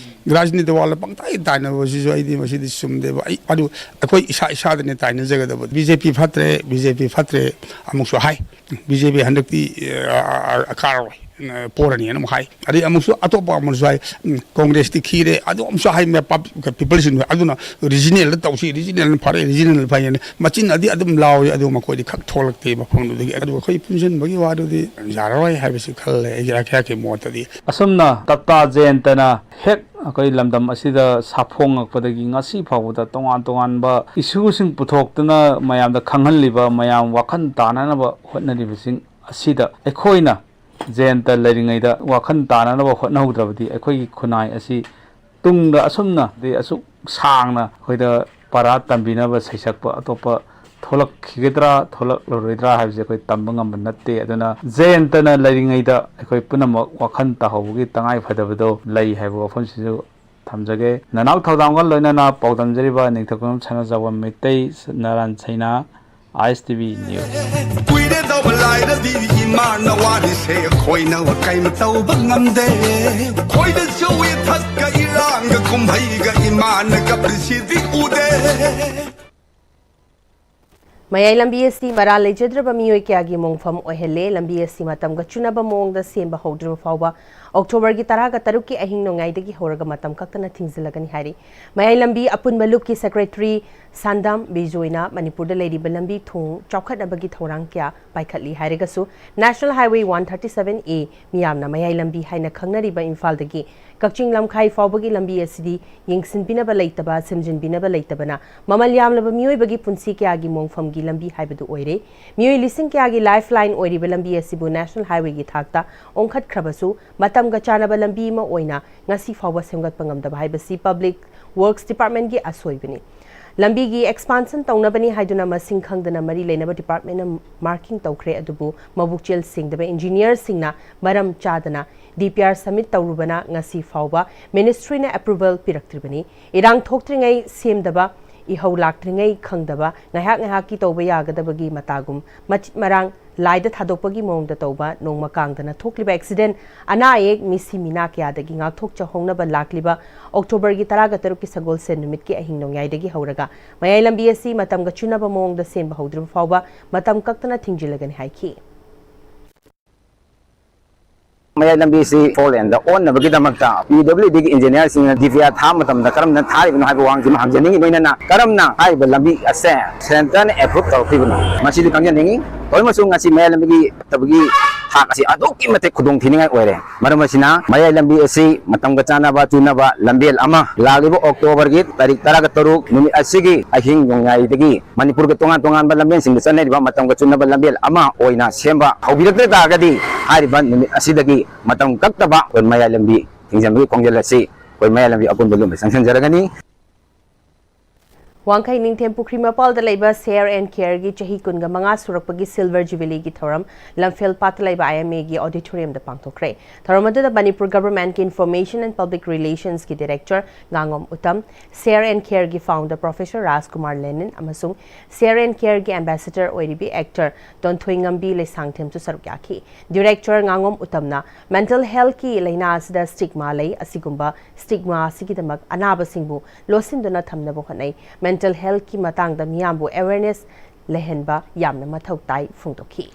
ꯔꯥꯖꯅꯤꯇꯤ ꯋꯥꯂꯥ ꯄꯪꯇꯥꯏ ꯇꯥꯏꯅꯕꯁꯤꯁꯨ ꯑꯩꯗꯤ ꯃꯁꯤꯗꯤ ꯆꯨꯝꯗꯦꯕ꯫ ꯑꯩ, ꯑꯗꯨ ꯑꯩꯈꯣꯏ ꯏꯁꯥ ꯏꯁꯥꯗꯅꯦ ꯇꯥꯏꯅꯖꯒꯗꯕ꯫ ꯕꯤ ꯖꯦ ꯄꯤ ꯐꯠꯇ꯭ꯔꯦ, ꯕꯤ ꯖꯦ ꯄꯤ ꯐꯠꯇ꯭ꯔꯦ ꯑꯃꯨꯛꯁꯨ ꯍꯥꯏ꯫ ꯕꯤ ꯖꯦ ꯄꯤ ꯍꯟꯗꯛꯇꯤ, ꯑ, ꯑ, ꯑ, ꯀꯥꯔꯔꯣꯏ, ꯑ, ꯄꯣꯔꯅꯤꯅ ꯑꯃꯨꯛ ꯍꯥꯏ꯫ ꯑꯗꯩ ꯑꯃꯨꯛꯁꯨ ꯑꯇꯣꯞꯄ ꯑꯃꯁꯨ ꯍꯥꯏ, ꯎꯝ, ꯀꯣꯡꯒ꯭ꯔꯦꯁꯇꯤ ꯈꯤꯔꯦ, ꯑꯗꯨ ꯑꯃꯁꯨ ꯍꯥꯏ, ꯃꯌꯥꯝ ꯄꯥꯞ-, ꯄꯤꯄꯜꯁꯤꯡꯗꯣ꯫ ꯑꯗꯨꯅ ꯔꯤꯖꯅꯦꯜꯗ ꯇꯧꯁꯤ, ꯔꯤꯖꯅꯦꯜꯅ ꯐꯔꯦ, ꯔꯤꯖꯅꯦꯜꯅ ꯐꯩꯌꯦꯅ ꯃꯆꯤꯟ ꯑꯗꯤ ꯑꯗꯨꯝ ꯂꯥꯎꯏ, ꯑꯗꯨ ꯃꯈꯣꯏꯗꯤ ꯈꯛ ꯊꯣꯛꯂꯛꯇꯦ ꯃꯐꯝꯗꯨꯗꯒꯤ꯫ ꯑꯗꯨ ꯑꯩꯈꯣꯏ ꯄꯨꯟꯁꯤꯟꯕꯒꯤ ꯋꯥꯗꯨꯗꯤ ꯌꯥꯔꯔꯣꯏ ꯍꯥꯏꯕꯁꯤ ꯈꯜꯂꯦ, ꯑꯩꯒꯤ ꯑꯩꯍꯥꯛꯀꯤ ꯃꯣꯠꯇꯗꯤ꯫ ꯑꯁꯨꯝꯅ ꯇꯥꯇꯥ ꯖꯌꯟꯇꯅ ꯍꯦꯛ ꯑꯩꯈꯣꯏ ꯂꯝꯗꯝ ꯑꯁꯤꯗ ꯁꯥꯐꯣꯡꯉꯛꯄꯗꯒꯤ ꯉꯁꯤ ꯐꯥꯎꯕꯗ ꯇꯣꯉꯥꯟ ꯇꯣꯉꯥꯟꯕ ꯏꯁꯨꯁꯤꯡ ꯄꯨꯊꯣꯛꯇꯨꯅ ꯃꯌꯥꯝꯗ ꯈꯪꯍꯜꯂꯤꯕ, ꯃꯌꯥꯝ ꯋꯥꯈꯜ ꯇꯥꯅꯅꯕ ꯍꯣꯠꯅꯔꯤꯕꯁꯤꯡ ꯑꯁꯤꯗ ꯑꯩꯈꯣꯏꯅ ꯖꯌꯟꯇ ꯂꯩꯔꯤꯉꯩꯗ ꯋꯥꯈꯜ ꯇꯥꯅꯅꯕ ꯍꯣꯠꯅꯍꯧꯗ꯭ꯔꯕꯗꯤ ꯑꯩꯈꯣꯏꯒꯤ ꯈꯨꯟꯅꯥꯏ ꯑꯁꯤ ꯇꯨꯡꯗ ꯑꯁꯨꯝꯅ, ꯗꯤ ꯑꯁꯨꯛ ꯁꯥꯡꯅ ꯑꯩꯈꯣꯏꯗ ꯄꯔꯥ ꯇꯝꯕꯤꯅꯕ ꯁꯩꯁꯛꯄ ꯑꯇꯣꯞꯄ ꯊꯣꯛꯂꯛꯈꯤꯒꯗ꯭ꯔꯥ ꯊꯣꯛꯂꯛꯂꯔꯣꯏꯗ꯭ꯔꯥ ꯍꯥꯏꯕꯁꯦ ꯑꯩꯈꯣꯏ ꯇꯝꯕ ꯉꯝꯕ ꯅꯠꯇꯦ꯫ ꯑꯗꯨꯅ ꯖꯌꯟꯇꯅ ꯂꯩꯔꯤꯉꯩꯗ ꯑꯩꯈꯣꯏ ꯄꯨꯝꯅꯃꯛ ꯋꯥꯈꯜ ꯇꯥꯍꯧꯕꯒꯤ ꯇꯉꯥꯏ ꯐꯗꯕꯗꯣ ꯂꯩ ꯍꯥꯏꯕ ꯋꯥꯐꯝꯁꯤꯁꯨ ꯊꯝꯖꯒꯦ꯫ ꯅꯅꯥꯎ ꯊꯧꯗꯥꯝꯒ ꯂꯣꯏꯅꯅ ꯄꯥꯎꯗꯝꯖꯔꯤꯕ ꯅꯤꯡꯊꯧꯖꯝ ꯁꯅꯥꯖꯥꯎꯕ ꯃꯩꯇꯩ, ꯅꯥꯔꯥꯟ ꯁꯩꯅꯥ, ꯑꯥꯏ ꯑꯦꯁ ꯇꯤ ꯚꯤ ꯅ꯭ꯌꯨꯁ꯫ ꯀꯨꯏꯔꯦ ꯇꯧꯕ ꯂꯥꯏꯔꯗꯤ ꯏꯃꯥꯅ ꯋꯥꯔꯤꯁꯦ ꯑꯩꯈꯣꯏꯅ ꯀꯩꯝ ꯇꯧꯕ ꯉꯝꯗꯦ꯫ ꯈꯣꯏꯗ ꯆꯧꯏ ꯊꯛꯀ ꯏꯔꯥꯡꯒ ꯀꯨꯝꯍꯩꯒ ꯏꯃꯥꯅ ꯀꯞꯄꯤꯁꯤꯗꯤ ꯎꯗꯦ꯫ ꯃꯌꯥꯏ ꯂꯝꯕꯤ ꯑꯁꯤ ꯃꯔꯥꯜ ꯂꯩꯖꯗ꯭ꯔꯕ ꯃꯤꯑꯣꯏ ꯀꯌꯥꯒꯤ ꯃꯣꯡꯐꯝ ꯑꯣꯏꯍꯜꯂꯦ꯫ ꯂꯝꯕꯤ ꯑꯁꯤ ꯃꯇꯝꯒ ꯆꯨꯅꯕ ꯃꯑꯣꯡꯗ ꯁꯦꯝꯕ ꯍꯧꯗ꯭ꯔꯤꯕ ꯐꯥꯎꯕ ꯑꯣꯛꯇꯣꯕꯔꯒꯤ ꯇꯔꯥꯒ ꯇꯔꯨꯛꯀꯤ ꯑꯍꯤꯡ ꯅꯣꯡꯌꯥꯏꯗꯒꯤ ꯍꯧꯔꯒ ꯃꯇꯝ ꯀꯛꯇꯅ ꯊꯤꯡꯖꯤꯜꯂꯒꯅꯤ ꯍꯥꯏꯔꯤ꯫ ꯃꯌꯥꯏ ꯂꯝꯕꯤ ꯑꯄꯨꯟꯕ ꯂꯨꯞꯀꯤ ꯁꯦꯀ꯭ꯔꯦꯇꯔꯤ ꯁꯥꯟꯗꯥꯝ ꯕꯤꯖꯣꯏꯅ ꯃꯅꯤꯄꯨꯔꯗ ꯂꯩꯔꯤꯕ ꯂꯝꯕꯤ ꯊꯣꯡ ꯆꯥꯎꯈꯠꯅꯕꯒꯤ ꯊꯧꯔꯥꯡ ꯀꯌꯥ ꯄꯥꯏꯈꯠꯂꯤ ꯍꯥꯏꯔꯒꯁꯨ, National Highway one thirty seven A, ꯃꯤꯌꯥꯝꯅ ꯃꯌꯥꯏ ꯂꯝꯕꯤ ꯍꯥꯏꯅ ꯈꯪꯅꯔꯤꯕ ꯏꯝꯐꯥꯜꯗꯒꯤ ꯀꯛꯆꯤꯡ ꯂꯝꯈꯥꯏ ꯐꯥꯎꯕꯒꯤ ꯂꯝꯕꯤ ꯑꯁꯤꯗꯤ ꯌꯦꯡꯁꯤꯟꯕꯤꯅꯕ ꯂꯩꯇꯕ, ꯁꯦꯝꯖꯤꯟꯕꯤꯅꯕ ꯂꯩꯇꯕꯅ ꯃꯃꯜ ꯌꯥꯝꯂꯕ ꯃꯤꯑꯣꯏꯕꯒꯤ ꯄꯨꯟꯁꯤ ꯀꯌꯥꯒꯤ ꯃꯣꯡꯐꯝꯒꯤ ꯂꯝꯕꯤ ꯍꯥꯏꯕꯗꯨ ꯑꯣꯏꯔꯦ꯫ ꯃꯤꯑꯣꯏ ꯂꯤꯁꯤꯡ ꯀꯌꯥꯒꯤ ꯂꯥꯏꯐ ꯂꯥꯏꯟ ꯑꯣꯏꯔꯤꯕ ꯂꯝꯕꯤ ꯑꯁꯤꯕꯨ ꯅꯦꯁꯅꯦꯜ ꯍꯥꯏꯋꯦꯒꯤ ꯊꯥꯛꯇ ꯑꯣꯟꯈꯠꯈ꯭ꯔꯕꯁꯨ, ꯃꯇꯝꯒ ꯆꯥꯟꯅꯕ ꯂꯝꯕꯤ ꯑꯃ ꯑꯣꯏꯅ ꯉꯁꯤ ꯐꯥꯎꯕ ꯁꯦꯝꯒꯠꯄ ꯉꯝꯗꯕ ꯍꯥꯏꯕꯁꯤ ꯄꯕ꯭ꯂꯤꯛ ꯋꯔꯛꯁ ꯗꯤꯄꯥꯔꯠꯃꯦꯟꯒꯤ ꯑꯁꯣꯏꯕꯅꯤ꯫ ꯂꯝꯕꯤꯒꯤ ꯑꯦꯛꯁꯄꯥꯟꯁꯟ ꯇꯧꯅꯕꯅꯤ ꯍꯥꯏꯗꯨꯅ ꯃꯁꯤꯡ ꯈꯪꯗꯅ ꯃꯔꯤ ꯂꯩꯅꯕ ꯗꯤꯄꯥꯔꯠꯃꯦꯟꯅ ꯃꯥꯔꯀꯤꯡ ꯇꯧꯈ꯭ꯔꯦ, ꯑꯗꯨꯕꯨ ꯃꯕꯨꯛꯆꯦꯜ ꯁꯦꯡꯗꯕ ꯏꯟꯖꯤꯅꯤꯌꯔꯁꯤꯡꯅ ꯃꯔꯝ ꯆꯥꯗꯅ ꯗꯤ ꯄꯤ ꯑꯥꯔ ꯁꯕꯃꯤꯠ ꯇꯧꯔꯨꯕꯅ ꯉꯁꯤ ꯐꯥꯎꯕ ꯃꯤꯅꯤꯁꯇ꯭ꯔꯤꯅ ꯑꯦꯄ꯭ꯔꯨꯚꯦꯜ ꯄꯤꯔꯛꯇ꯭ꯔꯤꯕꯅꯤ꯫ ꯏꯔꯥꯡ ꯊꯣꯛꯇ꯭ꯔꯤꯉꯩ ꯁꯦꯝꯗꯕ, ꯏꯍꯧ ꯂꯥꯛꯇ꯭ꯔꯤꯉꯩ ꯈꯪꯗꯕ, ꯉꯥꯏꯍꯥꯛ ꯉꯥꯏꯍꯥꯛꯀꯤ ꯇꯧꯕ ꯌꯥꯒꯗꯕꯒꯤ ꯃꯇꯥꯒꯨꯝ ꯃꯆꯤꯠ ꯃꯔꯥꯡ ꯂꯥꯏꯗ ꯊꯥꯗꯣꯛꯄꯒꯤ ꯃꯑꯣꯡꯗ ꯇꯧꯕ, ꯅꯣꯡꯃ ꯀꯥꯡꯗꯅ ꯊꯣꯛꯂꯤꯕ ꯑꯦꯛꯁꯤꯗꯦꯟ, ꯑꯅꯥ ꯑꯌꯦꯛ, ꯃꯤꯁꯤ ꯃꯤꯅꯥ ꯀꯌꯥꯗꯒꯤ ꯉꯥꯛꯊꯣꯛꯆꯍꯧꯅꯕ ꯂꯥꯛꯂꯤꯕ ꯑꯣꯛꯇꯣꯕꯔꯒꯤ ꯇꯔꯥꯒ ꯇꯔꯨꯛꯀꯤ ꯁꯒꯣꯜꯁꯦꯟ ꯅꯨꯃꯤꯠꯀꯤ ꯑꯍꯤꯡ ꯅꯣꯡꯌꯥꯏꯗꯒꯤ ꯍꯧꯔꯒ ꯃꯌꯥꯏ ꯂꯝꯕꯤ ꯑꯁꯤ ꯃꯇꯝꯒ ꯆꯨꯅꯕ ꯃꯑꯣꯡꯗ ꯁꯦꯝꯕ ꯍꯧꯗ꯭ꯔꯤꯕ ꯐꯥꯎꯕ ꯃꯇꯝ ꯀꯛꯇꯅ ꯊꯤꯡꯖꯤꯜꯂꯒꯅꯤ ꯍꯥꯏꯈꯤ꯫ ꯃꯌꯥꯏ ꯂꯝꯕꯤꯁꯤ ꯐꯣꯔ ꯂꯦꯟꯗ ꯑꯣꯟꯅꯕꯒꯤꯗꯃꯛꯇ ꯄꯤ ꯗꯕ꯭ꯂꯤꯎ ꯗꯤꯒꯤ ꯏꯟꯖꯤꯅꯤꯌꯔꯁꯤꯡꯅ ꯗꯤ ꯄꯤ ꯑꯥꯔ ꯊꯥꯕ ꯃꯇꯝꯗ ꯀꯔꯝꯅ ꯊꯥꯔꯤꯕꯅꯣ ꯍꯥꯏꯕ ꯋꯥꯍꯪꯁꯤ ꯑꯃ ꯍꯪꯖꯅꯤꯡꯉꯤ꯫ ꯂꯣꯏꯅꯅ ꯀꯔꯝꯅ ꯍꯥꯏꯔꯤꯕ ꯂꯝꯕꯤ ꯑꯁꯦ ꯁꯦꯟꯇꯔꯅ ꯑꯦꯄ꯭ꯔꯨꯞ ꯇꯧꯔꯛꯈꯤꯕꯅꯣ, ꯃꯁꯤꯗꯤ ꯈꯪꯖꯅꯤꯡꯉꯤ꯫ ꯇꯧꯔꯤꯃꯁꯨ ꯉꯁꯤ ꯃꯌꯥꯏ ꯂꯝꯕꯤꯒꯤ ꯐꯠꯇꯕꯒꯤ ꯊꯥꯛ ꯑꯁꯤ ꯑꯗꯨꯛꯀꯤ ꯃꯇꯤꯛ ꯈꯨꯗꯣꯡ ꯊꯤꯅꯤꯡꯉꯥꯏ ꯑꯣꯏꯔꯦ꯫ ꯃꯔꯝ ꯑꯁꯤꯅ ꯃꯌꯥꯏ ꯂꯝꯕꯤ ꯑꯁꯤ ꯃꯇꯝꯒ ꯆꯥꯟꯅꯕ ꯆꯨꯅꯕ ꯂꯝꯕꯦꯜ ꯑꯃ ꯂꯥꯛꯂꯤꯕ ꯑꯣꯛꯇꯣꯕꯔꯒꯤ ꯇꯥꯔꯤꯛ ꯇꯔꯥꯒ ꯇꯔꯨꯛ ꯅꯨꯃꯤꯠ ꯑꯁꯤꯒꯤ ꯑꯍꯤꯡ ꯅꯣꯡꯌꯥꯏꯗꯒꯤ ꯃꯅꯤꯄꯨꯔꯒꯤ ꯇꯣꯉꯥꯟ ꯇꯣꯉꯥꯟꯕ ꯂꯝꯕꯦꯜꯁꯤꯡꯗ ꯆꯠꯅꯔꯤꯕ ꯃꯇꯝꯒ ꯆꯨꯅꯕ ꯂꯝꯕꯦꯜ ꯑꯃ ꯑꯣꯏꯅ ꯁꯦꯝꯕ ꯍꯧꯕꯤꯔꯛꯇ ꯇꯥꯔꯒꯗꯤ, ꯍꯥꯏꯔꯤꯕ ꯅꯨꯃꯤꯠ ꯑꯁꯤꯗꯒꯤ ꯃꯇꯝ ꯀꯛꯇꯕ ꯑꯩꯈꯣꯏ ꯃꯌꯥꯏ ꯂꯝꯕꯤ ꯊꯤꯡꯖꯤꯟꯕꯒꯤ ꯈꯣꯡꯖꯦꯜ ꯑꯁꯤ ꯑꯩꯈꯣꯏ ꯃꯌꯥꯏ ꯂꯝꯕꯤ ꯑꯄꯨꯟꯕ ꯂꯨꯞꯅ ꯆꯪꯁꯤꯟꯖꯔꯒꯅꯤ꯫ ꯋꯥꯡꯈꯩ ꯅꯤꯡꯊꯦꯝ ꯄꯨꯈ꯭ꯔꯤ ꯃꯄꯥꯜꯗ ꯂꯩꯕ ꯁꯦꯌꯔ ꯑꯦꯟ ꯀꯦꯌꯔꯒꯤ ꯆꯍꯤ ꯀꯨꯟꯒ ꯃꯉꯥ ꯁꯨꯔꯛꯄꯒꯤ ꯁꯤꯜꯚꯔ ꯖꯨꯕꯤꯂꯤꯒꯤ ꯊꯧꯔꯝ ꯂꯝꯐꯦꯜ ꯄꯥꯠꯇ ꯂꯩꯕ ꯑꯥꯏ ꯑꯦꯝ ꯑꯦꯒꯤ ꯑꯣꯗꯤꯇꯣꯔꯤꯌꯝꯗ ꯄꯥꯡꯊꯣꯛꯈ꯭ꯔꯦ꯫ ꯊꯧꯔꯝ ꯑꯗꯨꯗ ꯃꯅꯤꯄꯨꯔ ꯒꯚꯔꯟꯃꯦꯟꯠꯀꯤ ꯏꯟꯐꯣꯔꯃꯦꯁꯟ ꯑꯦꯟ ꯄꯕ꯭ꯂꯤꯛ ꯔꯤꯂꯦꯁꯟꯁꯀꯤ ꯗꯤꯔꯦꯛꯇꯔ ꯉꯥꯉꯣꯝ ꯎꯇꯝ, ꯁꯦꯌꯔ ꯑꯦꯟ ꯀꯦꯌꯔꯒꯤ ꯐꯥꯎꯟꯗꯔ ꯄ꯭ꯔꯣꯐꯦꯁꯔ ꯔꯥꯖꯀꯨꯃꯥꯔ ꯂꯦꯅꯤꯟ ꯑꯃꯁꯨꯡ ꯁꯦꯌꯔ ꯑꯦꯟ ꯀꯦꯌꯔꯒꯤ ꯑꯦꯝꯕꯦꯁꯦꯗꯔ ꯑꯣꯏꯔꯤꯕꯤ ꯑꯦꯛꯇꯔ ꯇꯣꯟꯊꯣꯏꯉꯝꯕꯤ ꯂꯩꯁꯥꯡꯊꯦꯝꯁꯨ ꯁꯔꯨꯛ ꯌꯥꯈꯤ꯫ ꯗꯤꯔꯦꯛꯇꯔ ꯉꯥꯉꯣꯝ ꯎꯇꯝꯅ ꯃꯦꯟꯇꯜ ꯍꯦꯜꯊꯀꯤ ꯂꯥꯏꯅꯥ ꯑꯁꯤꯗ ꯁ꯭ꯇꯤꯒꯃꯥ ꯂꯩ, ꯑꯁꯤꯒꯨꯝꯕ ꯁ꯭ꯇꯤꯒꯃꯥ ꯑꯁꯤꯒꯤꯗꯃꯛ ꯑꯅꯥꯕꯁꯤꯡꯕꯨ ꯂꯣꯠꯁꯤꯟꯗꯨꯅ ꯊꯝꯅꯕ ꯍꯣꯠꯅꯩ꯫ ꯃꯦꯟꯇꯜ ꯍꯦꯜꯊꯀꯤ ꯃꯇꯥꯡꯗ ꯃꯤꯌꯥꯝꯕꯨ ꯑꯦꯋꯦꯔꯅꯦꯁ ꯂꯩꯍꯟꯕ ꯌꯥꯝꯅ ꯃꯊꯧ ꯇꯥꯏ ꯐꯣꯡꯗꯣꯛꯈꯤ꯫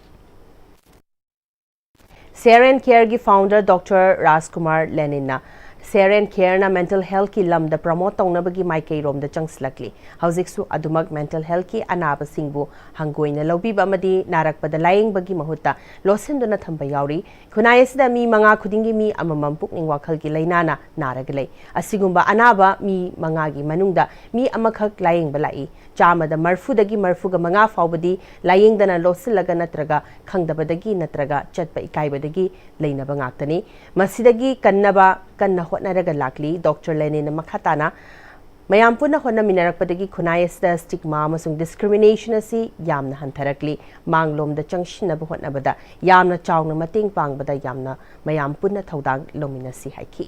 ꯁꯦꯌꯔ ꯑꯦꯟ ꯀꯦꯌꯔꯒꯤ ꯐꯥꯎꯟꯗꯔ ꯗꯣꯛꯇꯔ ꯔꯥꯖꯀꯨꯃꯥꯔ ꯂꯦꯅꯤꯟꯅ ꯁꯦꯌꯔ ꯑꯦꯟ ꯀꯦꯌꯔꯅ ꯃꯦꯟꯇꯜ ꯍꯦꯜꯊꯀꯤ ꯂꯝꯗ ꯄ꯭ꯔꯃꯣꯠ ꯇꯧꯅꯕꯒꯤ ꯃꯥꯏꯀꯩꯔꯣꯝꯗ ꯆꯪꯁꯤꯜꯂꯛꯂꯤ꯫ ꯍꯧꯖꯤꯛꯁꯨ ꯑꯗꯨꯃꯛ ꯃꯦꯟꯇꯜ ꯍꯦꯜꯊꯀꯤ ꯑꯅꯥꯕꯁꯤꯡꯕꯨ ꯍꯪꯒꯣꯏꯅ ꯂꯧꯕꯤꯕ ꯑꯃꯗꯤ ꯅꯥꯔꯛꯄꯗ ꯂꯥꯌꯦꯡꯕꯒꯤ ꯃꯍꯨꯠꯇ ꯂꯣꯠꯁꯤꯟꯗꯨꯅ ꯊꯝꯕ ꯌꯥꯎꯔꯤ꯫ ꯈꯨꯟꯅꯥꯏ ꯑꯁꯤꯗ ꯃꯤ ꯃꯉꯥ ꯈꯨꯗꯤꯡꯒꯤ ꯃꯤ ꯑꯃꯃꯝ ꯄꯨꯛꯅꯤꯡ ꯋꯥꯈꯜꯒꯤ ꯂꯥꯏꯅꯥꯅ ꯅꯥꯔꯒ ꯂꯩ꯫ ꯑꯁꯤꯒꯨꯝꯕ ꯑꯅꯥꯕ ꯃꯤ ꯃꯉꯥꯒꯤ ꯃꯅꯨꯡꯗ ꯃꯤ ꯑꯃꯈꯛ ꯂꯥꯌꯦꯡꯕ ꯂꯥꯛꯏ꯫ ꯆꯥꯝꯃꯗ ꯃꯔꯐꯨꯗꯒꯤ ꯃꯔꯐꯨꯒ ꯃꯉꯥ ꯐꯥꯎꯕꯗꯤ ꯂꯥꯌꯦꯡꯗꯅ ꯂꯣꯠꯁꯤꯜꯂꯒ ꯅꯠꯇ꯭ꯔꯒ ꯈꯪꯗꯕꯗꯒꯤ ꯅꯠꯇ꯭ꯔꯒ ꯆꯠꯄ ꯏꯀꯥꯏꯕꯗꯒꯤ ꯂꯩꯅꯕ ꯉꯥꯛꯇꯅꯤ꯫ ꯃꯁꯤꯗꯒꯤ ꯀꯟꯅꯕ ꯀꯟꯅ ꯍꯣꯠꯅꯔꯒ ꯂꯥꯛꯂꯤ꯫ ꯗꯣꯛꯇꯔ ꯂꯦꯅꯤꯟꯅ ꯃꯈꯥ ꯇꯥꯅ, "ꯃꯌꯥꯝ ꯄꯨꯟꯅ ꯍꯣꯠꯅꯃꯤꯟꯅꯔꯛꯄꯗꯒꯤ ꯈꯨꯟꯅꯥꯏ ꯑꯁꯤꯗ ꯁ꯭ꯇꯤꯒꯃꯥ ꯑꯃꯁꯨꯡ ꯗꯤꯁꯀ꯭ꯔꯤꯃꯤꯅꯦꯁꯟ ꯑꯁꯤ ꯌꯥꯝꯅ ꯍꯟꯊꯔꯛꯂꯤ꯫ ꯃꯥꯡꯂꯣꯝꯗ ꯆꯪꯁꯤꯟꯅꯕ ꯍꯣꯠꯅꯕꯗ ꯌꯥꯝꯅ ꯆꯥꯎꯅ ꯃꯇꯦꯡ ꯄꯥꯡꯕꯗ ꯌꯥꯝꯅ ꯃꯌꯥꯝ ꯄꯨꯟꯅ ꯊꯧꯗꯥꯡ ꯂꯧꯃꯤꯟꯅꯁꯤ" ꯍꯥꯏꯈꯤ꯫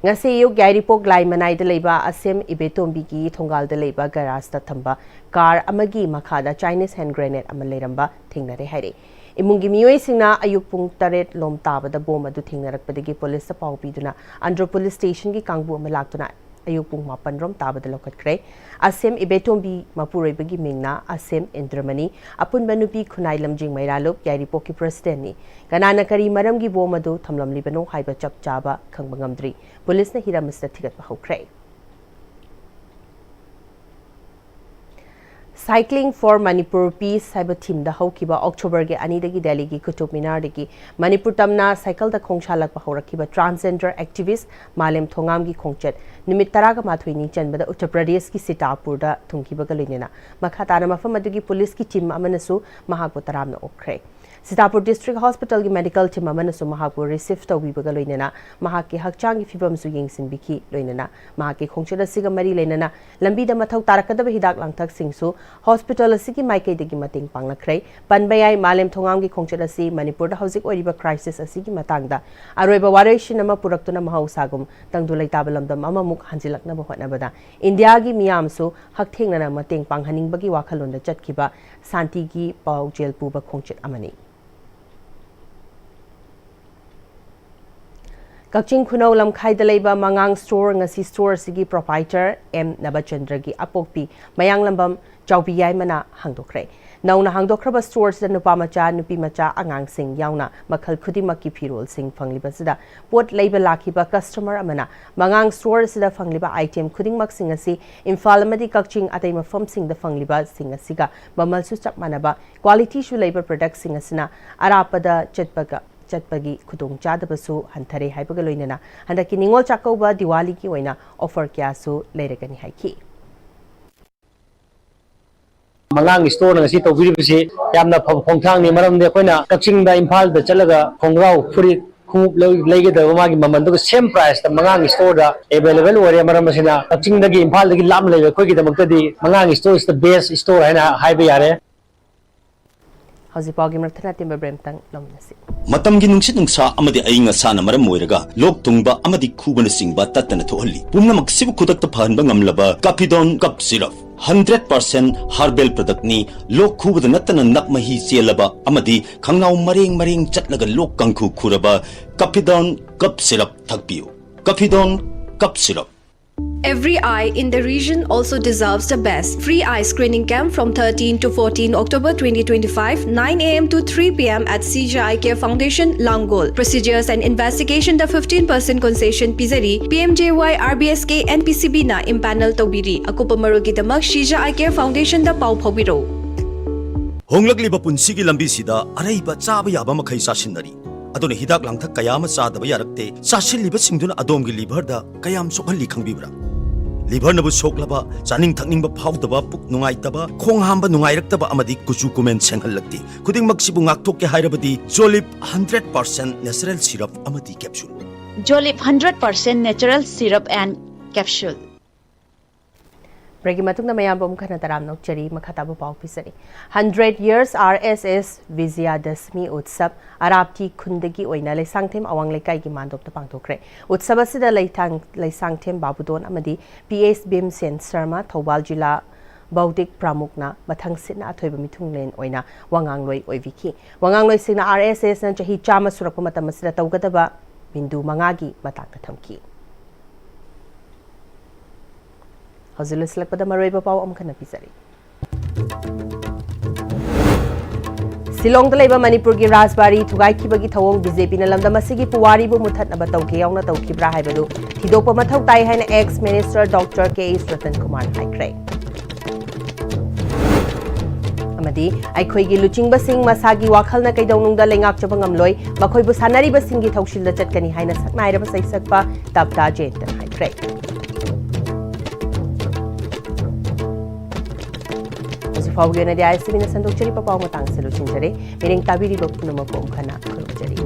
ꯉꯁꯤ ꯑꯌꯨꯛ ꯌꯥꯏꯔꯤꯄꯣꯛ ꯂꯥꯏꯃꯅꯥꯏꯗ ꯂꯩꯕ ꯑꯁꯦꯝ ꯏꯕꯦꯇꯣꯝꯕꯤꯒꯤ ꯊꯣꯡꯒꯥꯜꯗ ꯂꯩꯕ ꯒꯔꯥꯖꯇ ꯊꯝꯕ ꯀꯥꯔ ꯑꯃꯒꯤ ꯃꯈꯥꯗ ꯆꯥꯏꯅꯤꯁ ꯍꯦꯟ ꯒ꯭ꯔꯦꯅꯦꯗ ꯑꯃ ꯂꯩꯔꯝꯕ ꯊꯦꯡꯅꯔꯦ ꯍꯥꯏꯔꯤ꯫ ꯏꯃꯨꯡꯒꯤ ꯃꯤꯑꯣꯏꯁꯤꯡꯅ ꯑꯌꯨꯛ ꯄꯨꯡ ꯇꯔꯦꯠ ꯂꯣꯝ ꯇꯥꯕꯗ ꯕꯣꯝ ꯑꯗꯨ ꯊꯦꯡꯅꯔꯛꯄꯗꯒꯤ ꯄꯨꯂꯤꯁꯇ ꯄꯥꯎ ꯄꯤꯗꯨꯅ ꯑꯟꯗ꯭ꯔꯣ ꯄꯨꯂꯤꯁ ꯁ꯭ꯇꯦꯁꯟꯒꯤ ꯀꯥꯡꯕꯨ ꯑꯃ ꯂꯥꯛꯇꯨꯅ ꯑꯌꯨꯛ ꯄꯨꯡ ꯃꯥꯄꯟ ꯔꯣꯝ ꯇꯥꯕꯗ ꯂꯧꯈꯠꯈ꯭ꯔꯦ꯫ ꯑꯁꯦꯝ ꯏꯕꯦꯇꯣꯝꯕꯤ ꯃꯄꯨꯔꯣꯏꯕꯒꯤ ꯃꯤꯡꯅ ꯑꯁꯦꯝ ꯏꯟꯗ꯭ꯔꯃꯅꯤ, ꯑꯄꯨꯟꯕ ꯅꯨꯄꯤ ꯈꯨꯟꯅꯥꯏ ꯂꯝꯖꯤꯡ ꯃꯩꯔꯥꯂꯨꯞ ꯌꯥꯏꯔꯤꯄꯣꯛꯀꯤ ꯄ꯭ꯔꯁꯤꯗꯦꯟꯠꯅꯤ꯫ ꯀꯅꯥꯅ ꯀꯔꯤ ꯃꯔꯝꯒꯤ ꯕꯣꯝ ꯑꯗꯨ ꯊꯝꯂꯝꯂꯤꯕꯅꯣ ꯍꯥꯏꯕ ꯆꯞ ꯆꯥꯕ ꯈꯪꯕ ꯉꯝꯗ꯭ꯔꯤ꯫ ꯄꯨꯂꯤꯁꯅ ꯍꯤꯔꯝ ꯑꯁꯤꯗ ꯊꯤꯒꯠꯄ ꯍꯧꯈ꯭ꯔꯦ꯫ Cycling for Manipur Peace ꯍꯥꯏꯕ ꯊꯤꯝꯗ ꯍꯧꯈꯤꯕ ꯑꯣꯛꯇꯣꯕꯔꯒꯤ ꯑꯅꯤꯗꯒꯤ ꯗꯦꯜꯂꯤꯒꯤ ꯀꯨꯇꯨꯕ ꯃꯤꯅꯥꯔꯗꯒꯤ ꯃꯅꯤꯄꯨꯔ ꯇꯝꯅ ꯁꯥꯏꯀꯜꯗ ꯈꯣꯡꯁꯥꯜꯂꯛꯄ ꯍꯧꯔꯛꯈꯤꯕ ꯇ꯭ꯔꯥꯟꯁꯖꯦꯟꯗꯔ ꯑꯦꯛꯇꯤꯚꯤꯁ ꯃꯥꯂꯦꯝ ꯊꯣꯉꯥꯝꯒꯤ ꯈꯣꯡꯆꯠ ꯅꯨꯃꯤꯠ ꯇꯔꯥꯒ ꯃꯥꯊꯣꯏꯅꯤ ꯆꯟꯕꯗ ꯎꯠꯇꯔ ꯄ꯭ꯔꯗꯦꯁꯀꯤ ꯁꯤꯇꯥꯄꯨꯔꯗ ꯊꯨꯡꯈꯤꯕꯒ ꯂꯣꯏꯅꯅ ꯃꯈꯥ ꯇꯥꯅ ꯃꯐꯝ ꯑꯗꯨꯒꯤ ꯄꯨꯂꯤꯁꯀꯤ ꯇꯤꯝ ꯑꯃꯅꯁꯨ ꯃꯍꯥꯛꯄꯨ ꯇꯔꯥꯝꯅ ꯑꯣꯛꯈ꯭ꯔꯦ꯫ ꯁꯤꯇꯥꯄꯨꯔ ꯗꯤꯁꯇ꯭ꯔꯤꯛ ꯍꯣꯁꯄꯤꯇꯥꯜꯒꯤ ꯃꯦꯗꯤꯀꯦꯜ ꯇꯤꯝ ꯑꯃꯅꯁꯨ ꯃꯍꯥꯛꯄꯨ ꯔꯤꯁꯤꯚ ꯇꯧꯕꯤꯕꯒ ꯂꯣꯏꯅꯅ ꯃꯍꯥꯛꯀꯤ ꯍꯛꯆꯥꯡꯒꯤ ꯐꯤꯕꯝꯁꯨ ꯌꯦꯡꯁꯤꯟꯕꯤꯈꯤ꯫ ꯂꯣꯏꯅꯅ ꯃꯍꯥꯛꯀꯤ ꯈꯣꯡꯆꯠ ꯑꯁꯤꯒ ꯃꯔꯤ ꯂꯩꯅꯅ ꯂꯝꯕꯤꯗ ꯃꯊꯧ ꯇꯥꯔꯛꯀꯗꯕ ꯍꯤꯗꯥꯛ ꯂꯥꯡꯊꯛꯁꯤꯡꯁꯨ ꯍꯣꯁꯄꯤꯇꯥꯜ ꯑꯁꯤꯒꯤ ꯃꯥꯏꯀꯩꯗꯒꯤ ꯃꯇꯦꯡ ꯄꯥꯡꯂꯛꯈ꯭ꯔꯦ꯫ ꯄꯟꯕ ꯌꯥꯏ, ꯃꯥꯂꯦꯝ ꯊꯣꯉꯥꯝꯒꯤ ꯈꯣꯡꯆꯠ ꯑꯁꯤ ꯃꯅꯤꯄꯨꯔꯗ ꯍꯧꯖꯤꯛ ꯑꯣꯏꯔꯤꯕ ꯀ꯭ꯔꯥꯏꯁꯤꯁ ꯑꯁꯤꯒꯤ ꯃꯇꯥꯡꯗ ꯑꯔꯣꯏꯕ ꯋꯥꯔꯣꯏꯁꯤꯟ ꯑꯃ ꯄꯨꯔꯛꯇꯨꯅ ꯃꯍꯧꯁꯥꯒꯨꯝ ꯇꯪꯗꯨ ꯂꯩꯇꯥꯕ ꯂꯝꯗꯝ ꯑꯃꯃꯨꯛ ꯍꯟꯖꯤꯜꯂꯛꯅꯕ ꯍꯣꯠꯅꯕꯗ ꯏꯟꯗꯤꯌꯥꯒꯤ ꯃꯤꯌꯥꯝꯁꯨ ꯍꯛꯊꯦꯡꯅꯅ ꯃꯇꯦꯡ ꯄꯥꯡꯍꯟꯅꯤꯡꯕꯒꯤ ꯋꯥꯈꯜꯂꯣꯟꯗ ꯆꯠꯈꯤꯕ ꯁꯥꯟꯇꯤꯒꯤ ꯄꯥꯎꯖꯦꯜ ꯄꯨꯕ ꯈꯣꯡꯆꯠ ꯑꯃꯅꯤ꯫ ꯀꯛꯆꯤꯡ ꯈꯨꯅꯧ ꯂꯝꯈꯥꯏꯗ ꯂꯩꯕ ꯃꯉꯥꯡ ꯁ꯭ꯇꯣꯔ, ꯉꯁꯤ ꯁ꯭ꯇꯣꯔ ꯑꯁꯤꯒꯤ ꯄ꯭ꯔꯣꯄꯥꯏꯇꯔ ꯑꯦꯝ ꯅꯕꯆꯟꯗ꯭ꯔꯒꯤ ꯑꯄꯣꯛꯄꯤ ꯃꯌꯥꯡꯂꯝꯕꯝ ꯆꯥꯎꯕꯤ ꯌꯥꯏꯃꯅ ꯍꯥꯡꯗꯣꯛꯈ꯭ꯔꯦ꯫ ꯅꯧꯅ ꯍꯥꯡꯗꯣꯛꯈ꯭ꯔꯕ ꯁ꯭ꯇꯣꯔ ꯑꯁꯤꯗ ꯅꯨꯄꯥ ꯃꯆꯥ, ꯅꯨꯄꯤ ꯃꯆꯥ, ꯑꯉꯥꯡꯁꯤꯡ ꯌꯥꯎꯅ ꯃꯈꯜ ꯈꯨꯗꯤꯡꯃꯛꯀꯤ ꯐꯤꯔꯣꯜꯁꯤꯡ ꯐꯪꯂꯤꯕꯁꯤꯗ ꯄꯣꯠ ꯂꯩꯕ ꯂꯥꯛꯈꯤꯕ ꯀꯁꯇꯃꯔ ꯑꯃꯅ ꯃꯉꯥꯡ ꯁ꯭ꯇꯣꯔ ꯑꯁꯤꯗ ꯐꯪꯂꯤꯕ ꯑꯥꯏꯇꯦꯝ ꯈꯨꯗꯤꯡꯃꯛꯁꯤꯡ ꯑꯁꯤ ꯏꯝꯐꯥꯜ ꯑꯃꯗꯤ ꯀꯛꯆꯤꯡ ꯑꯇꯩ ꯃꯐꯝꯁꯤꯡꯗ ꯐꯪꯂꯤꯕꯁꯤꯡ ꯑꯁꯤꯒ ꯃꯃꯜꯁꯨ ꯆꯞ ꯃꯥꯟꯅꯕ, ꯀ꯭ꯋꯥꯂꯤꯇꯤꯁꯨ ꯂꯩꯕ ꯄ꯭ꯔꯗꯛꯁꯤꯡ ꯑꯁꯤꯅ ꯑꯔꯥꯞꯄꯗ ꯆꯠꯄꯒ ꯆꯠꯄꯒꯤ ꯈꯨꯗꯣꯡꯆꯥꯗꯕꯁꯨ ꯍꯟꯊꯔꯦ ꯍꯥꯏꯕꯒ ꯂꯣꯏꯅꯅ ꯍꯟꯗꯛꯀꯤ ꯅꯤꯉꯣꯜ ꯆꯥꯛꯀꯧꯕ ꯗꯤꯋꯥꯂꯤꯒꯤ ꯑꯣꯏꯅ ꯑꯣꯐꯔ ꯀꯌꯥꯁꯨ ꯂꯩꯔꯒꯅꯤ ꯍꯥꯏꯈꯤ꯫ ꯃꯉꯥꯡ ꯁ꯭ꯇꯣꯔꯅ ꯉꯁꯤ ꯇꯧꯕꯤꯔꯤꯕꯁꯤ ꯌꯥꯝꯅ ꯐꯕ ꯈꯣꯡꯊꯥꯡꯅꯤ꯫ ꯃꯔꯝꯗꯤ ꯑꯩꯈꯣꯏꯅ ꯀꯛꯆꯤꯡꯗ, ꯏꯝꯐꯥꯜꯗ ꯆꯠꯂꯒ ꯈꯣꯡꯒ꯭ꯔꯥꯎ, ꯐꯨꯔꯤꯠ, ꯈꯣꯡꯎꯞ ꯂꯩ-, ꯂꯩꯒꯗꯕ ꯃꯥꯒꯤ ꯃꯃꯜꯗꯨꯒ ꯁꯦꯝ ꯄ꯭ꯔꯥꯏꯁꯇ ꯃꯉꯥꯡ ꯁ꯭ꯇꯣꯔꯗ ꯑꯦꯚꯦꯂꯦꯕꯜ ꯑꯣꯏꯔꯦ꯫ ꯃꯔꯝ ꯑꯁꯤꯅ ꯀꯛꯆꯤꯡꯗꯒꯤ ꯏꯝꯐꯥꯜꯗꯒꯤ ꯂꯥꯞꯅ ꯂꯩꯕ ꯑꯩꯈꯣꯏꯒꯤꯗꯃꯛꯇꯗꯤ ꯃꯉꯥꯡ ꯁ꯭ꯇꯣꯔꯁꯤꯗ ꯕꯦꯁ ꯁ꯭ꯇꯣꯔ ꯍꯥꯏꯅ ꯍꯥꯏꯕ ꯌꯥꯔꯦ꯫ ꯍꯧꯖꯤꯛ ꯄꯥꯎꯒꯤ ꯃꯔꯛꯇ ꯑꯇꯦꯟꯕ ꯕ꯭ꯔꯦꯛ ꯑꯃꯇꯪ ꯂꯧꯃꯤꯟꯅꯁꯤ꯫ ꯃꯇꯝꯒꯤ ꯅꯨꯡꯁꯤꯠ ꯅꯨꯡꯁꯥ ꯑꯃꯗꯤ ꯑꯏꯪ ꯑꯁꯥꯅ ꯃꯔꯝ ꯑꯣꯏꯔꯒ ꯂꯣꯛ ꯊꯨꯡꯕ ꯑꯃꯗꯤ ꯈꯨꯕꯅꯆꯤꯡꯕ ꯇꯠꯇꯅ ꯊꯣꯛꯍꯜꯂꯤ꯫ ꯄꯨꯝꯅꯃꯛꯁꯤꯕꯨ ꯈꯨꯗꯛꯇ ꯐꯍꯟꯕ ꯉꯝꯂꯕ ꯀꯥꯐꯤꯗꯣꯟ cough syrup, hundred percent herbal ꯄ꯭ꯔꯗꯛꯅꯤ꯫ ꯂꯣꯛ ꯈꯨꯕꯗ ꯅꯠꯇꯅ ꯅꯞ ꯃꯍꯤ ꯆꯦꯜꯂꯕ ꯑꯃꯗꯤ ꯈꯪꯅꯥꯎ ꯃꯔꯦꯡ ꯃꯔꯦꯡ ꯆꯠꯂꯒ ꯂꯣꯛ ꯀꯥꯡꯈꯨ ꯈꯨꯔꯕ ꯀꯥꯐꯤꯗꯣꯟ ꯀꯞ ꯁꯤꯔꯞ ꯊꯛꯄꯤꯌꯨ꯫ ꯀꯥꯐꯤꯗꯣꯟ cough syrup. Every eye in the region also deserves the best. Free eye screening camp from thirteen to fourteen October twenty twenty-five, nine a m to three p m at C J Eye Care Foundation, Langol. Procedures and investigation the fifteen percent concession ꯄꯤꯖꯔꯤ꯫ P M J Y R B S K N P C B ꯅ impanel ꯇꯧꯕꯤꯔꯤ꯫ ꯑꯀꯨꯞꯄ ꯃꯔꯣꯜꯒꯤꯗꯃꯛ C J Eye Care Foundation ꯗ ꯄꯥꯎ ꯐꯥꯎꯕꯤꯔꯧ꯫ ꯍꯣꯡꯂꯛꯂꯤꯕ ꯄꯨꯟꯁꯤꯒꯤ ꯂꯝꯕꯤꯁꯤꯗ ꯑꯔꯩꯕ ꯆꯥꯕ ꯌꯥꯕ ꯃꯈꯩ ꯆꯥꯁꯤꯟꯅꯔꯤ꯫ ꯑꯗꯨꯅ ꯍꯤꯗꯥꯛ ꯂꯥꯡꯊꯛ ꯀꯌꯥ ꯑꯃ ꯆꯥꯗꯕ ꯌꯥꯔꯛꯇꯦ꯫ ꯆꯥꯁꯤꯜꯂꯤꯕꯁꯤꯡꯗꯨꯅ ꯑꯗꯣꯝꯒꯤ ꯂꯤꯚꯔꯗ ꯀꯌꯥꯝ ꯁꯣꯛꯍꯜꯂꯤ ꯈꯪꯕꯤꯕ꯭ꯔꯥ? ꯂꯤꯚꯔꯅꯕꯨ ꯁꯣꯛꯂꯕ, ꯆꯥꯅꯤꯡ ꯊꯛꯅꯤꯡꯕ ꯐꯥꯎꯗꯕ, ꯄꯨꯛ ꯅꯨꯡꯉꯥꯏꯇꯕ, ꯈꯣꯡ ꯍꯥꯝꯕ ꯅꯨꯡꯉꯥꯏꯔꯛꯇꯕ ꯑꯃꯗꯤ ꯀꯨꯆꯨ ꯀꯨꯃꯦꯟ ꯁꯦꯡꯍꯜꯂꯛꯇꯦ꯫ ꯈꯨꯗꯤꯡꯃꯛꯁꯤꯕꯨ ꯉꯥꯛꯊꯣꯛꯀꯦ ꯍꯥꯏꯔꯕꯗꯤ ꯖꯣꯂꯤꯞ ꯍꯟꯗ꯭ꯔꯦꯠ ꯄꯥꯔꯁꯦꯟ ꯅꯦꯆꯔꯦꯜ ꯁꯤꯔꯞ ꯑꯃꯗꯤ capsule. Jolip hundred percent natural syrup and capsule. ꯕ꯭ꯔꯦꯛꯀꯤ ꯃꯇꯨꯡꯗ ꯃꯌꯥꯝꯕꯨ ꯑꯃꯨꯛ ꯍꯟꯅ ꯇꯔꯥꯝꯅ ꯑꯣꯛꯆꯔꯤ꯫ ꯃꯈꯥ ꯇꯥꯕ ꯄꯥꯎ ꯄꯤꯖꯔꯤ꯫ Hundred years R S S Vijayadashmi Utsav ꯑꯔꯥꯞꯇꯤ ꯈꯨꯟꯗꯒꯤ ꯑꯣꯏꯅ ꯂꯩꯁꯥꯡꯊꯦꯝ ꯑꯋꯥꯡ ꯂꯩꯀꯥꯏꯒꯤ ꯃꯥꯟꯗꯣꯞꯇ ꯄꯥꯡꯊꯣꯛꯈ꯭ꯔꯦ꯫ ꯎꯠꯁꯕ ꯑꯁꯤꯗ ꯂꯩꯊꯥꯡ-, ꯂꯩꯁꯥꯡꯊꯦꯝ ꯕꯥꯕꯨꯗꯣꯟ ꯑꯃꯗꯤ P S ꯚꯤꯝꯁꯦꯟ ꯁꯔꯃ, ꯊꯧꯕꯥꯜ ꯖꯤꯂꯥ ꯕꯧꯗꯤꯛ ꯄ꯭ꯔꯃꯨꯈꯅ ꯃꯊꯪ ꯁꯤꯠꯅ ꯑꯊꯣꯏꯕ ꯃꯤꯊꯨꯡꯂꯦꯟ ꯑꯣꯏꯅ ꯋꯥꯉꯥꯡꯂꯣꯏ ꯑꯣꯏꯕꯤꯈꯤ꯫ ꯋꯥꯉꯥꯡꯂꯣꯏꯁꯤꯡꯅ R S S ꯅ ꯆꯍꯤ ꯆꯥꯝꯃ ꯁꯨꯔꯛꯄ ꯃꯇꯝ ꯑꯁꯤꯗ ꯇꯧꯒꯗꯕ ꯕꯤꯟꯗꯨ ꯃꯉꯥꯒꯤ ꯃꯇꯥꯡꯗ ꯊꯝꯈꯤ꯫ ꯍꯧꯖꯤꯛ ꯂꯣꯏꯁꯤꯜꯂꯛꯄꯗ ꯃꯔꯨꯑꯣꯏꯕ ꯄꯥꯎ ꯑꯃꯨꯛ ꯍꯟꯅ ꯄꯤꯖꯔꯤ꯫ ꯁꯤꯂꯣꯡꯗ ꯂꯩꯕ ꯃꯅꯤꯄꯨꯔꯒꯤ ꯔꯥꯖꯕꯥꯔꯤ ꯊꯨꯒꯥꯏꯈꯤꯕꯒꯤ ꯊꯧꯑꯣꯡ BJP ꯅ ꯂꯝꯗꯝ ꯑꯁꯤꯒꯤ ꯄꯨꯋꯥꯔꯤꯕꯨ ꯃꯨꯊꯠꯅꯕ ꯇꯧꯒꯦ ꯌꯥꯎꯅ ꯇꯧꯈꯤꯕ꯭ꯔꯥ ꯍꯥꯏꯕꯗꯨ ꯊꯤꯗꯣꯛꯄ ꯃꯊꯧ ꯇꯥꯏ ꯍꯥꯏꯅ ex minister Doctor K H Ratan Kumar ꯅ ꯍꯥꯏꯈ꯭ꯔꯦ꯫ ꯑꯃꯗꯤ ꯑꯩꯈꯣꯏꯒꯤ ꯂꯨꯆꯤꯡꯕꯁꯤꯡ ꯃꯁꯥꯒꯤ ꯋꯥꯈꯜꯅ ꯀꯩꯗꯧꯅꯨꯡꯗ ꯂꯩꯉꯥꯛꯆꯕ ꯉꯝꯂꯣꯏ, ꯃꯈꯣꯏꯕꯨ ꯁꯥꯟꯅꯔꯤꯕꯁꯤꯡꯒꯤ ꯊꯧꯁꯤꯜꯗ ꯆꯠꯀꯅꯤ ꯍꯥꯏꯅ ꯁꯛꯅꯥꯏꯔꯕ ꯁꯩꯁꯛꯄ ꯇꯞꯇꯥ ꯖꯌꯟꯇꯅ ꯍꯥꯏꯈ꯭ꯔꯦ꯫ ꯍꯧꯖꯤꯛ ꯐꯥꯎꯕꯒꯤ ꯑꯣꯏꯅꯗꯤ ISTV ꯅ ꯁꯟꯗꯣꯛꯆꯔꯤꯕ ꯄꯥꯎ ꯃꯇꯥꯡꯁꯤ ꯂꯣꯏꯁꯤꯟꯖꯔꯦ꯫ ꯃꯤꯔꯦꯡ ꯇꯥꯕꯤꯔꯤꯕ ꯄꯨꯝꯅꯃꯛꯄꯨ ꯑꯃꯨꯛ ꯍꯟꯅ ꯈꯨꯔꯨꯝꯖꯔꯤ꯫